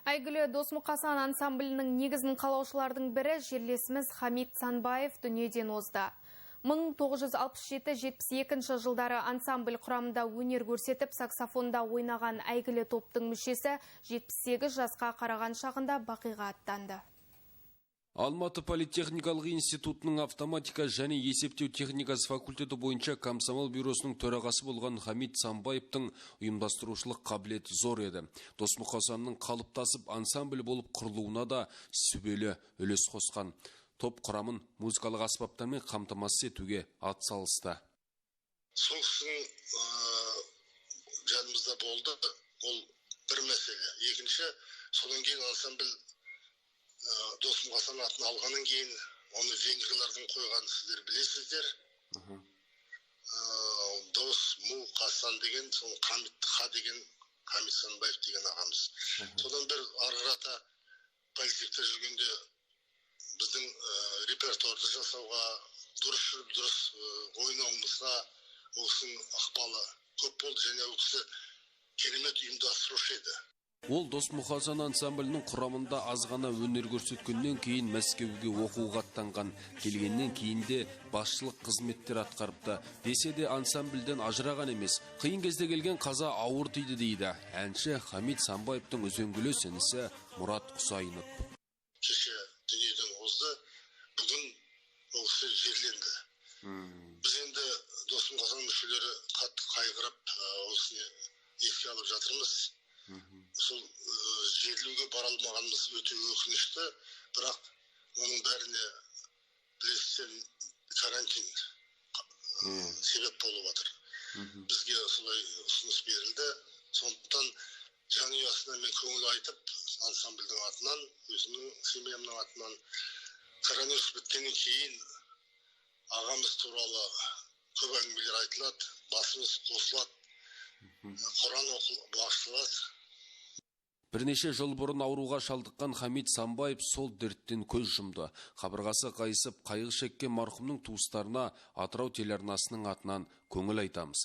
Әйгілі Дос-Мұқасан ансамблінің негізін қалаушылардың бірі жерлесіміз Хамит Санбаев дүниеден озды. 1967-72 жылдары ансамбль құрамында өнер көрсетіп, саксофонда ойнаған әйгілі топтың мүшесі 78 жасқа қараған шағында бақиға аттанды. Алматы политехникалық институтының автоматика және есептеу техникасы факультеті бойынша комсомол бюросының төрағасы болған Хамит Самбаевтың ұйымдастырушылық қабілеті зор еді. Дос-Мұқасанның қалыптасып ансамбль болып құрылуына да сүбелі үлес қосқан. Топ құрамын музыкалық аспаптармен қамтамасыз етуге ат салысты. Сол кісінің жанымызда болды. Ол бір мәселе. Екінші, содан кейін ансамбль Дос-Мұқасан атын алғаннан кейін оны венгрлардың қойғанын сіздер білесіздер. Дос Мұқасан деген, сол Хамит Ха деген, Хамит Санбаев деген ағамыз. Содан бір ары қарата политехте жүргенде біздің репертуарды жасауға, дұрыс жүріп, дұрыс ойнауымызға ол кісінің ықпалы көп болды және ол кісі керемет ұйымдастырушы еді. Ол Дос-Мұқасан ансамблінің құрамында аз ғана өнер көрсеткеннен кейін Мәскеуге оқуға аттанған. Келгеннен кейін де басшылық қызметтер атқарыпты. Десе де ансамбльден ажыраған емес. Қиын кезде келген қаза ауыр тиді дейді әнші Хамит Самбаевтың үзеңгілес інісі Мұрат Құсайынов. Кеше дүниеден озды, бүгін ол кісі жерленді. Біз енді Дос-Мұқасан мүшелері қатты қайғырып, осыны еске алып жатырмыз. Сол жерлеуге бара алмағанымыз өте өкінішті, бірақ оның бәріне білесіздер карантин себеп болып жатыр. Бізге солай ұсыныс берілді. Сондықтан жанұясына мен көңіл айтып, ансамбльдің атынан, өзімнің семьямның атынан коронавирус біткеннен кейін ағамыз туралы көп әңгімелер айтылады, басымыз қосылады, Құран бағышталады. Бірнеше жыл бұрын ауруға шалдыққан Хамит Самбаев сол дерттен көз жұмды. Қабырғасы қайысып, қайғы шеккен марқұмның туыстарына Атырау телеарнасының атынан көңіл айтамыз.